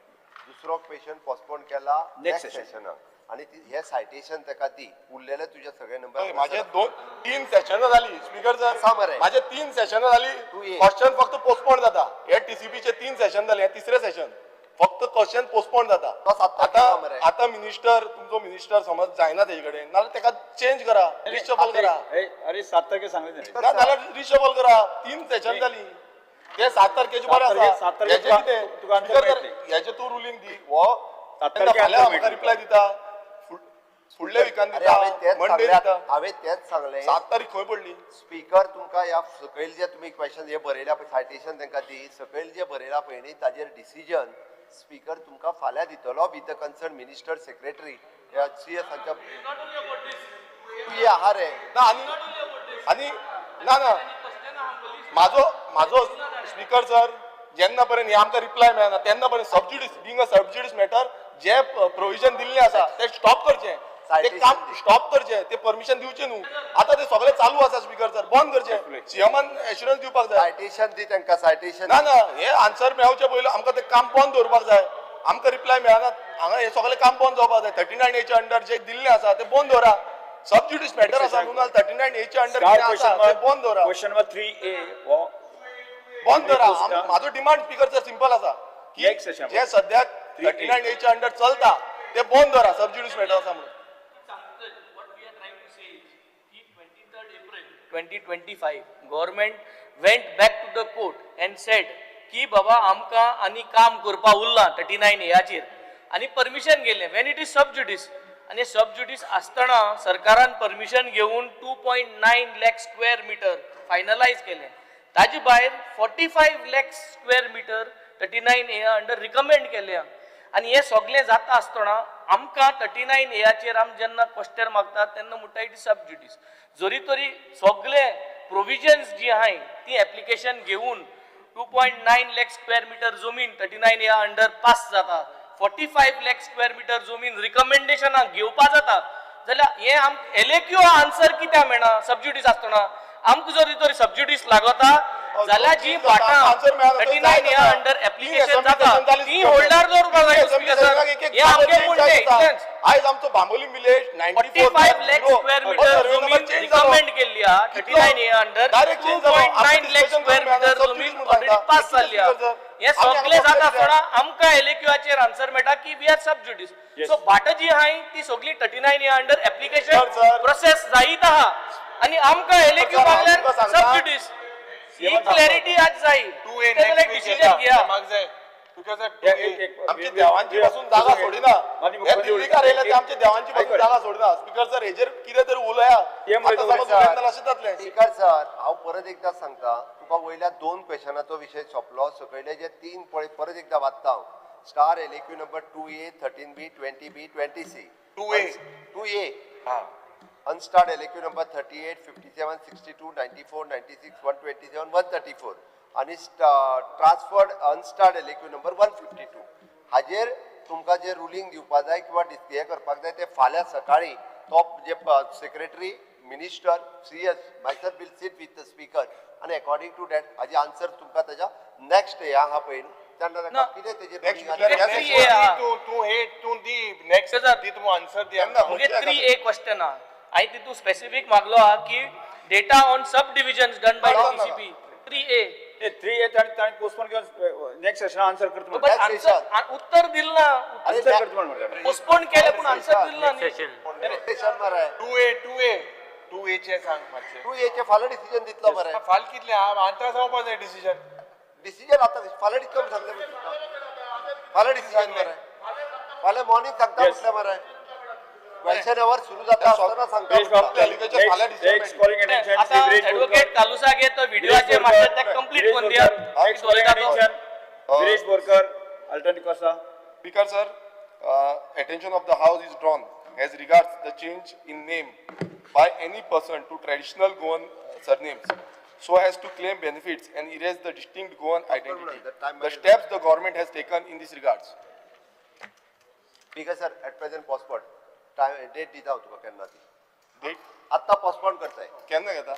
दुसरो क्वेश्चन पोस्टपोन केला नेक्स्ट सेशनाक, आनी हे सायटेशन ताका दी. उरलेले तुजे सगळे नंबर. माझे 2-3 सेशनां जाली स्पीकर सर, माझे 3 सेशनां जाली, क्वेश्चन फक्त पोस्टपोन जाता. हे टीसीपीचे 3 सेशन जाले, हे तिसरे सेशन फक्त क्वेश्चन पोस्टपोन जाता. आतां आतां मिनिस्टर, तुमचो मिनिस्टर समज जायना तेजे कडेन, नाजाल्यार ताका चेंज करा, रिशफल करा. अरे 7 तारखे सांगले, ना जाल्यार रिशफल करा. 3 सेशन जाली, ते 7 तारखेचे बरें आसा. हेजें कितें हेजें तूं रुलींग दी, हो फाल्यां आमकां रिप्लाय दिता, फुडल्या विकान दिता, मंडे दिता. हांवें तेच सांगलें. 7 तारीख खंय पडली? स्पीकर, तुमकां ह्या सकयल जे तुमी क्वेश्चन हे बरयल्या पळय, सायटेशन तांकां दी, सकयल जे बरयला पळय न्ही ताजेर डिसिजन स्पीकर तुमकां फाल्यां दितलो with the concern minister, secretary, CS हांच्या. तूं आहा रे ना. आनी आनी ना ना म्हाजो म्हाजो स्पीकर सर, जेन्ना पर्यंत हे आमकां रिप्लाय मेळना तेन्ना पर्यंत sub judice, being a sub judice matter, J provision दिल्लें आसा तें स्टॉप करचें, ते काम स्टॉप करचें, ते परमिशन दिवचें न्हू. आतां ते सगळें चालू आसा स्पीकर सर, बंद करचें. सीएमान एश्युरन्स दिवपाक जाय. सायटेशन दी तांकां, सायटेशन. ना ना, हे आन्सर मेळचे पयलीं आमकां तें काम बंद दवरपाक जाय. आमकां रिप्लाय मेळना, हांगा हे सगळें काम बंद जावपाक जाय. 39 एच्या अंडर जे दिल्लें आसा तें बंद दवरा. सबज्युडीस मॅटर आसा म्हणून 39 एच्या अंडर कितें आसा तें बंद दवरा. क्वेश्चन नंबर 3A हो बंद दवरा. म्हाजो डिमांड स्पीकर सर सिंपल आसा की जे सद्याक 39 एच्या अंडर चलता ते बंद दवरा, सबज्युडीस मॅटर आसा म्हणून. 2025 government went back to the court and said की बाबा आमकां आनी काम करपा उरलां 39 एयाचेर आनी परमिशन गेलें. When it is sub judice, आनी सब ज्युडीस आसतना सरकारान परमिशन घेवन 2.9 lakh square metre finalise केलें. ताजे भायर 45 lakh square metre 39 A under recommend केलें. आनी हें सगळें जाता आसतना आमकां 39 एयाचेर आमी जेन्ना क्वेश्चन मागतात तेन्ना म्हणटा it is सब ज्युडीस. जरी तरी सगळे प्रोविजन्स जी आहाय ती एप्लिकेशन घेवन 2.9 लॅक स्क्वेअर मिटर जमीन 39 ए अंडर पास जाता, 45 लॅक स्क्वेअर मिटर जमीन रिकमेंडेशनाक घेवपा जाता, जाल्यार हें आम एलएक्यू आन्सर कित्याक मेळना सब ज्युडीस आसतना? आमकां जरी तरी सब ज्युडीस लागता जाल्यार जी भाटां 39 ए अंडर एप्लिकेशन जाता ती होल्डार दवरपाक जाय स्पीकर सर. हें आमगें म्हणणें इतलेंच. आयज आमचो Bambolim village 45 lakh square metre जमीन रिकमेंड केल्ली आहा 39 A under, 2.9 lakh square metre जमीन ऑलरेडी पास जाल्ली आहा. हें सगळें जाता आसतना आमकां एलएक्यूआचेर आन्सर मेळटा की we are sub judice. So भाटां जी आहाय ती सगळी 39 ए अंडर एप्लिकेशन प्रोसेस जायत आहा आनी आमकां एलएक्यू मागल्यार सब ज्युडीस. ही क्लॅरिटी आज जाय. डिसिजन घेया. आमच्या देवांची पासून जागा सोडिना, हे दिल्लीकार येयले ते आमच्या देवांची पासून जागा सोडिना. स्पीकर सर, हेजेर कितें तरी उलया. अशें जातलें. स्पीकर सर, हांव परत एकदां सांगता तुका, वयल्या 2 क्वेश्चनाचो विशय सोंपलो. सकयले जे 3 पळय परत एकदां वाचता हांव. Star LAQ number 2A, 13B, 20B, 20C. 2A unstarred LAQ number 38, 57, 62, 94, 96, 127, 134 आनी ट्रान्सफर्ड अनस्टार्ड LAQ number 152. हाजेर तुमकां जे रुलींग दिवपा जाय किंवा हें करपाक जाय ते फाल्यां सकाळीं तो जे secretary, minister, CS myself will sit with the speaker आनी अकॉर्डिंग टू that हाजे आन्सर तुमकां ताज्या नेक्स्ट हे आहा पळय न्हू तेन्ना ताका कितें तेजेर तूं एट तूं दी नेक्स्ट दी, तूं आन्सर दी. मुगे 3A question आहा, हांवें तितून स्पेसिफीक मागलो आहा की data on sub divisions done by TCP 3A. 3A ताणें पोस्टपोन घेवन नेक्स्ट सेशनाक आन्सर करता. बट आन्सर उत्तर दिलें ना, पोस्टपोन केलें पूण आन्सर दिलें ना. मरे 2A चे सांग मातशें. 2A चे फाल्यां डिसिजन दितलो मरे. फाल कितले आंतरा जावपा जाय डिसिजन. डिसिजन आतां फाल्यां दितलो म्हूण सांगलें, फाल्यां डिसिजन मरे, फाल्यां मॉर्निंग सांगता म्हटलें मरे. क्वेश्चन our सुरू जाता आसतना सांगता. एडवोकेट कालुसा घे तो व्हिडिओचे मातशें ते कंप्लीट करून दिया. Viresh Borkar, alternate Costa. Speaker sir, attention of the house is drawn as regards the change in name by any person to traditional Goan surnames so as to claim benefits and erase the distinct Goan identity. The steps the government has taken in this regards. Speaker sir, at present postponed. Time date दिता हांव तुका केन्ना ती. Date आत्तां postpone करताय. केन्ना घेता?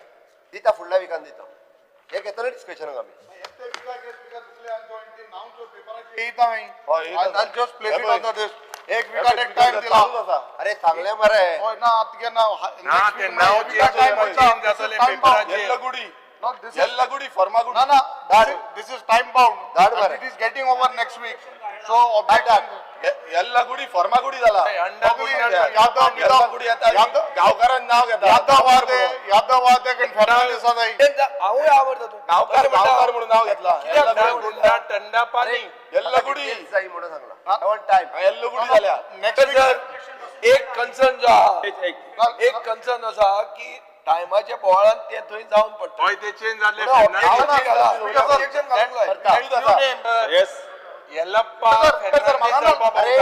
दिता, फुडल्या विकान दिता. हे घेतले डिस्कशनाक आमी. एक विकाट एक टायम दिला. अरे सांगले मरे. हय ना, आतां केन्ना? ना, ते नांव change जातलें पेपराचेर. येल्लगुडी, येल्लगुडी, फर्मागुडी. ना ना, this is time bound. धाड मरे. It is getting over next week, so objection. Yellagudi Farmagudi जाला. यादव येल्लागुडी येता, गांवकारान नाव घेता. यादव आहा ते, यादव आहा ते फॅमिली आसा जाय. हांवूय आवडटा तूं. गांवकार, गांवकार म्हणून नाव घेतला. थंडा पाणी येल्लगुडी. जाई म्हणून सांगला टायम. येल्लगुडी जाल्या. नेक्स्ट सर, एक कन्सर्न जो आहा, एक एक कन्सर्न आसा की टायमाच्या बोवाळान ते थंय जावन पडटा. हय, ते चेंज जाल्ले. ऑब्जेक्शन घालूंक जाय. येस. येल्लप्पा फर्नांडीस.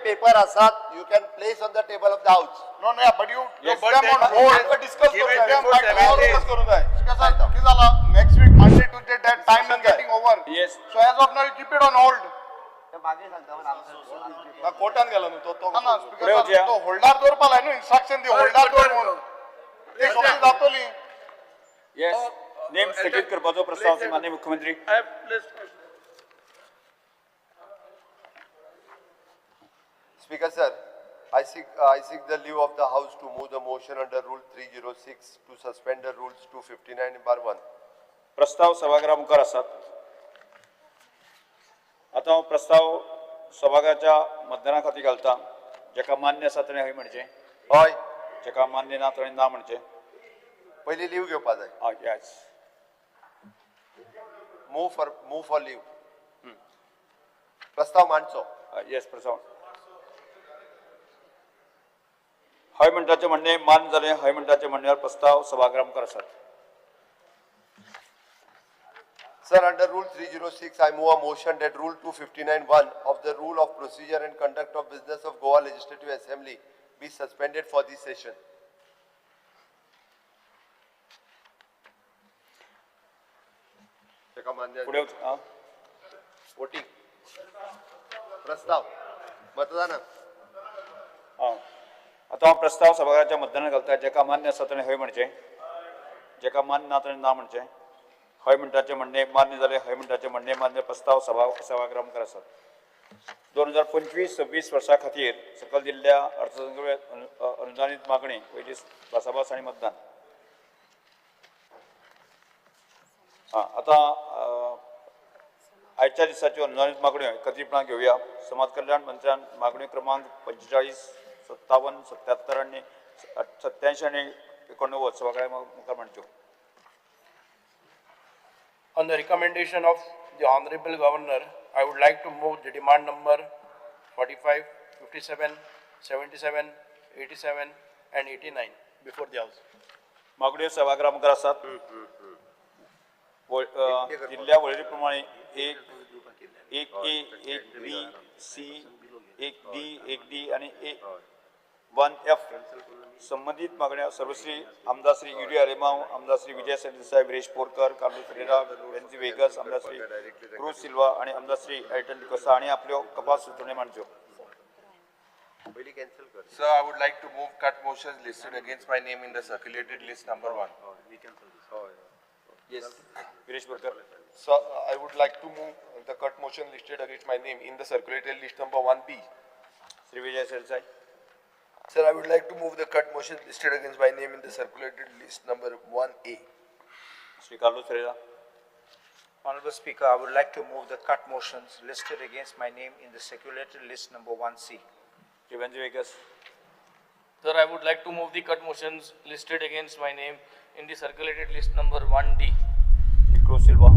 पेपर आसात, you can place on the table of the house. No no, but you Yes. Put them on hold. Discuss Give करूंक it जाय. them by tomorrow. Discuss करूंक जाय. कितें जाला, next week Monday Tuesday that time is getting over. Yes. So as of now you keep it on hold. मागीर सांगता. ना, कोर्टान गेलो न्हू तो. तो ना ना फुडें स्पीकर वचया. तो होल्डार दवरपा लाय न्हू, इन्स्ट्रक्शन दी, होल्डार दवर म्हणून. ते सगळी जातली. येस, नेम स्थगीत करपाचो प्रस्ताव आसा, माननीय मुख्यमंत्री. Speaker sir, I seek the leave of the house to move the motion under Rule 306 to suspend the rules 259(1). प्रस्ताव सभागृहा मुखार आसात. आतां हांव प्रस्ताव सभाघराच्या मतदाना खातीर घालता. जेका मान्य आसा ताणें हय म्हणचें. हय. जेका मान्य ना ताणें ना म्हणचें. पयलीं लीव घेवपा जाय. हय, yes. Move for leave. प्रस्ताव मांडचो. येस, प्रस्ताव. हय म्हणटाचें म्हणणें मान्य जालें. हय म्हणटाचें म्हणण्यार प्रस्ताव सभागृहा मुखार आसात. Sir, under Rule 306, I move a motion that Rule 259(1) of the Rule of Procedure and Conduct of Business of Goa Legislative Assembly be suspended for this session. ताका मान्य. फुडें आं. वोटिंग. प्रस्ताव मतदानाक. आं, आतां हांव प्रस्ताव सभाघराच्या मतदानाक घालता. जेका मान्य आसा ताणें हय म्हणचें. जेका मान्य ना ताणें ना म्हणचें. हय म्हणटाचें म्हणणें मान्य जालें. हय म्हणटाचें म्हणणें मान्य. प्रस्ताव सभागृहा मुखार आसात. 2025-26 वर्सा खातीर सकयल दिल्ल्या अर्थसंकल्प अनुदानीत मागणी पयली भासाभास आनी मतदान. आं, आतां आयच्या दिसाच्यो अनुदानीत मागण्यो एकत्रीपणान घेवया. समाज कल्याण मंत्र्यान मागण्यो क्रमांक 45, 57, 77 आनी 87 आनी 89 सभाघरा मुखार मांडच्यो. On the recommendation of the Honorable Governor, I would like to move the demand number 45, 57, 77, 87 and 89 before the House. मागण्यो सभागृहा मुखार आसात. दिल्ल्या वळेरी प्रमाणे एक, एक ए, एक बी, सी, एक डी, एक डी आनी ए वन एफ संबंदीत मागण्या सर्वश्री आमदार श्री युरी आलेमाव, आमदार श्री विजय सरदेसाय, विरेश बोरकर, कार्लूस फेरेरा, वेन्झी वेगस, आमदार श्री क्रूज सिल्वा आणि आमदार श्री एल्टन डिकोस्ता हांणी आपल्यो कपास सुचोवण्यो मांडच्यो. पयलीं कॅन्सल कर. Sir, I would like to move cut motions listed against my name in the circulated list number 1. Yes, Viresh Borkar. Sir, I would like to move the cut motion listed against my name in the circulated list number 1B. Shri Vijay Sardesai. Sir, I would like to move the cut motion listed against my name in the circulated list number 1A. Shri Carlos Ferreira. Honorable Speaker, I would like to move the cut motions listed against my name in the circulated list number 1C. Shri Venzy Viegas. Sir, I would like to move the cut motions listed against my name in the circulated list number 1D. Shri cruise Silva.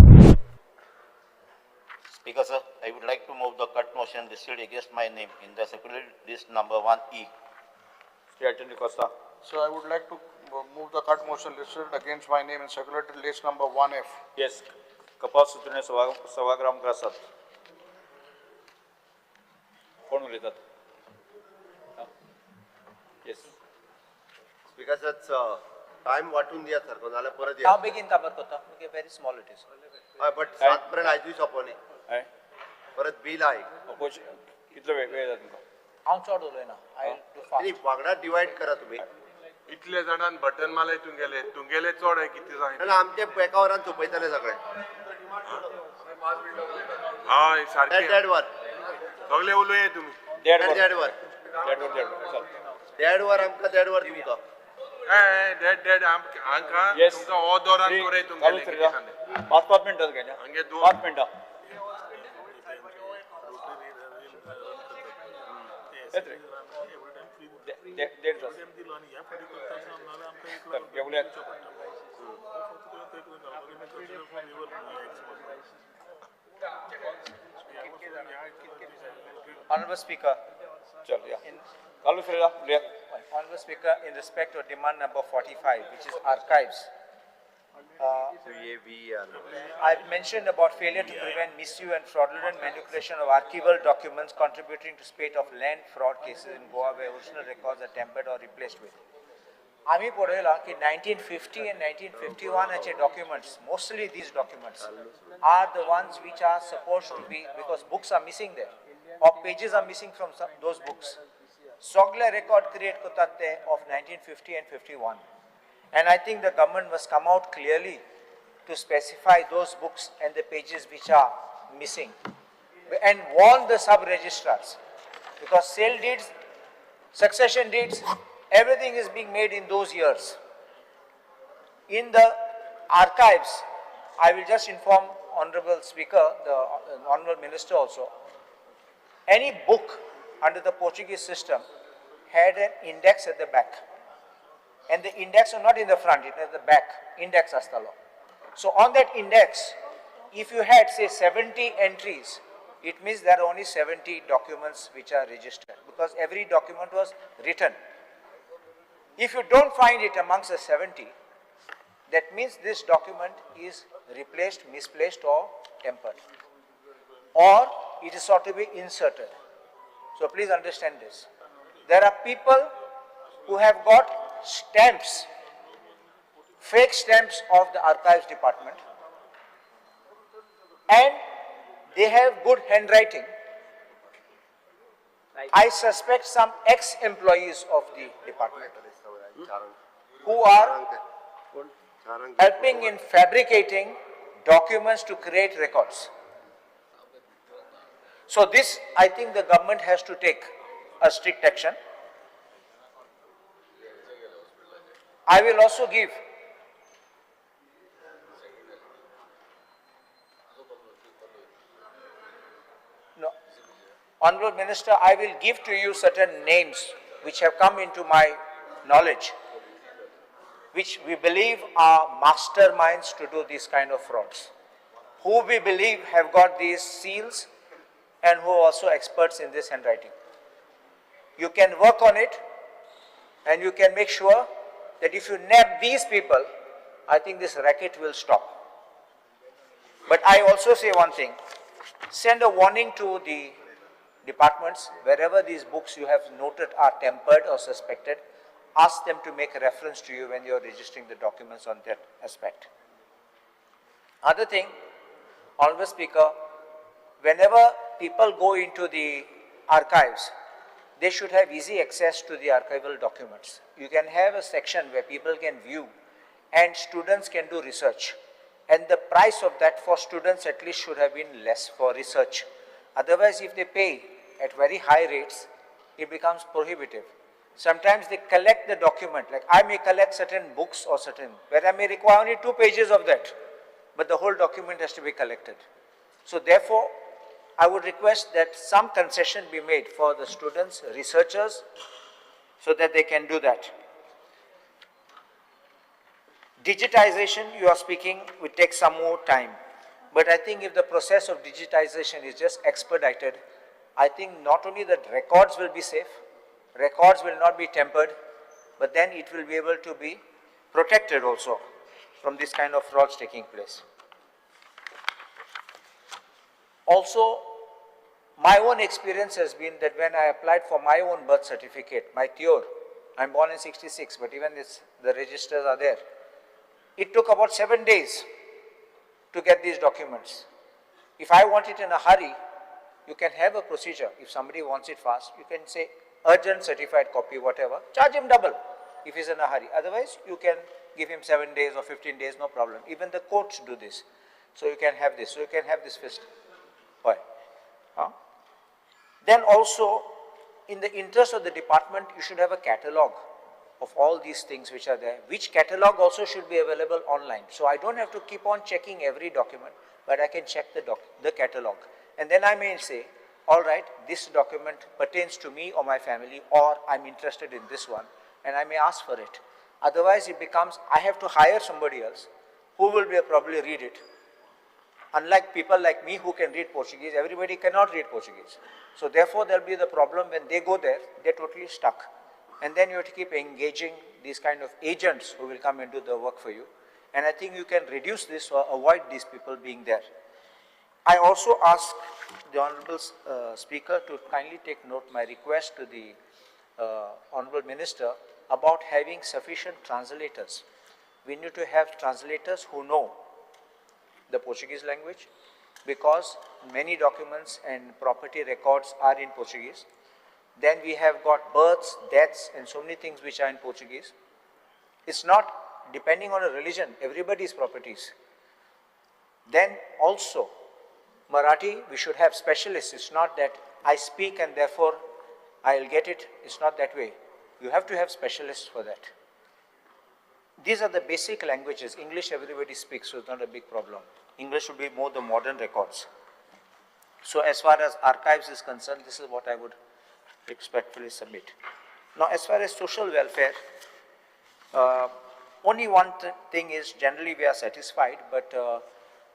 Speaker, sir, I would like to move the cut motion listed against my name in the circulated list number 1E. Shri Elton D'Costa. So I would like to move the cut motion listed against my name in circulated list number 1F. Yes, कपास सुचोवण्यो सभागृहा मुखार आसात. कोण उलयतात? येस. Speaker sir, time वांटून दियात सारको, नाल्यार परत या. हांव बेगीन काबार करता. Very small it is. हय, बट 7 पर्यंत आयजूय सोंपोनी. हय. परत बील आहे. अपोज कितलो वेळ वेळ जाता तुमकां? हांव चड उलयना. I do too fast. न्ही, वांगडा डिवायड करा तुम्ही. इतले जाणान बटन मारले तुमगेले, तुमगेले चड आहे कितें सांग. नाल्यार आमचे एका वरान सोंपयतले सगळे. हय सारकें. देड वर. सगळे उलय तुमी. देड वर. देड वर. देड वर, देड वर, चल. देड वर आमकां, देड वर तुमकां. देड देड हांकां. Yes. तुमकां हो दोरान कोरय तुमगेले कितें सांगले. 5 5 मिनटां घेया. हांगे दोन. 5 मिनटां. येत रे. देड तास. चल, घेवया. Honorable Speaker, चल या. कार्लूस फेरेरा उलया. Honorable Speaker, in respect of demand number 45, which is archives, I've mentioned about failure to prevent misuse and fraudulent manipulation of archival documents contributing to spate of land fraud cases in Goa where original records are tampered or replaced with. आम्ही पळयलां की 1950 and 1951 हाचे documents, mostly these documents are the ones which are supposed to be, because books are missing there or pages are missing from those books. सगळे record create करतात ते of 1950 and 51. And I think the government must come out clearly to specify those books and the pages which are missing and warn the sub-registrars, because sale deeds, succession deeds, everything is being made in those years. In the archives, I will just inform Honorable Speaker, the Honorable Minister also, any book under the Portuguese system had an index at the back. And the index was not in the front, it was at the back, index astalo. So on that index, if you had say 70 entries, it means there are only 70 documents which are registered, because every document was written. If you don't find it amongst the 70, that means this document is replaced, misplaced or tampered, or it is sought to be inserted. So please understand this. There are people who have got stamps, fake stamps of the archives department, and they have good handwriting. I suspect some ex-employees of the department who are helping in fabricating documents to create records. So this, I think the government has to take a strict action. I will also give no, Honorable Minister, I will give to you certain names which have come into my knowledge, which we believe are masterminds to do these kind of frauds, who we believe have got these seals and who are also experts in this handwriting. You can work on it and you can make sure that if you nab these people, I think this racket will stop. But I also say one thing, send a warning to the departments, wherever these books you have noted are tampered or suspected, ask them to make a reference to you when you are registering the documents on that aspect. Other thing, Honorable Speaker, whenever people go into the archives, they should have easy access to the archival documents. You can have a section where people can view and students can do research. And the price of that for students at least should have been less for research. Otherwise, if they pay at very high rates, it becomes prohibitive. Sometimes they collect the document, like I may collect certain books or certain, where I may require only 2 pages of that, but the whole document has to be collected. So therefore, I would request that some concession be made for the students, researchers, so that they can do that. Digitization, you are speaking, will take some more time. But I think if the process of digitization is just expedited, I think not only that records will be safe, records will not be tampered, but then it will be able to be protected also from this kind of frauds taking place. Also, my own experience has been that when I applied for my own birth certificate, my TIOR, I'm born in 66, but even this, the registers are there. It took about 7 days to get these documents. If I want it in a hurry, you can have a procedure. If somebody wants it fast, you can say, urgent certified copy, whatever, charge him double if he's in a hurry. Otherwise, you can give him 7 days or 15 days, no problem. Even the courts do this. So you can have this. So you can have this fist. Why? Huh? Then also, in the interest of the department, you should have a catalog of all these things which are there, which catalog also should be available online. So I don't have to keep on checking every document, but I can check the catalog. And then I may say, all right, this document pertains to me or my family, or I'm interested in this one, and I may ask for it. Otherwise, it becomes, I have to hire somebody else who will be probably read it. Unlike people like me who can read Portuguese, everybody cannot read Portuguese. So therefore, there'll be the problem when they go there, they're totally stuck. And then you have to keep engaging these kind of agents who will come and do the work for you. And I think you can reduce this or avoid these people being there. I also ask the Honorable Speaker to kindly take note my request to the Honorable Minister about having sufficient translators. We need to have translators who know the Portuguese language, because many documents and property records are in Portuguese. Then we have got births, deaths, and so many things which are in Portuguese. It's not depending on a religion, everybody's properties. Then also, Marathi, we should have specialists. It's not that I speak and therefore I'll get it. It's not that way. You have to have specialists for that. These are the basic languages. English everybody speaks, so it's not a big problem. English would be more the modern records. So as far as archives is concerned, this is what I would respectfully submit. Now, as far as social welfare, only one thing is generally we are satisfied, but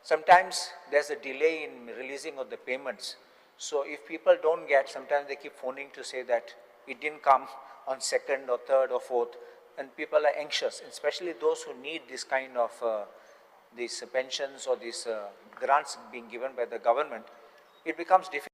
sometimes there's a delay in releasing of the payments. So if people don't get, sometimes they keep phoning to say that it didn't come on 2nd or 3rd or 4th, and people are anxious, especially those who need this kind of these pensions or these grants being given by the government. It becomes difficult.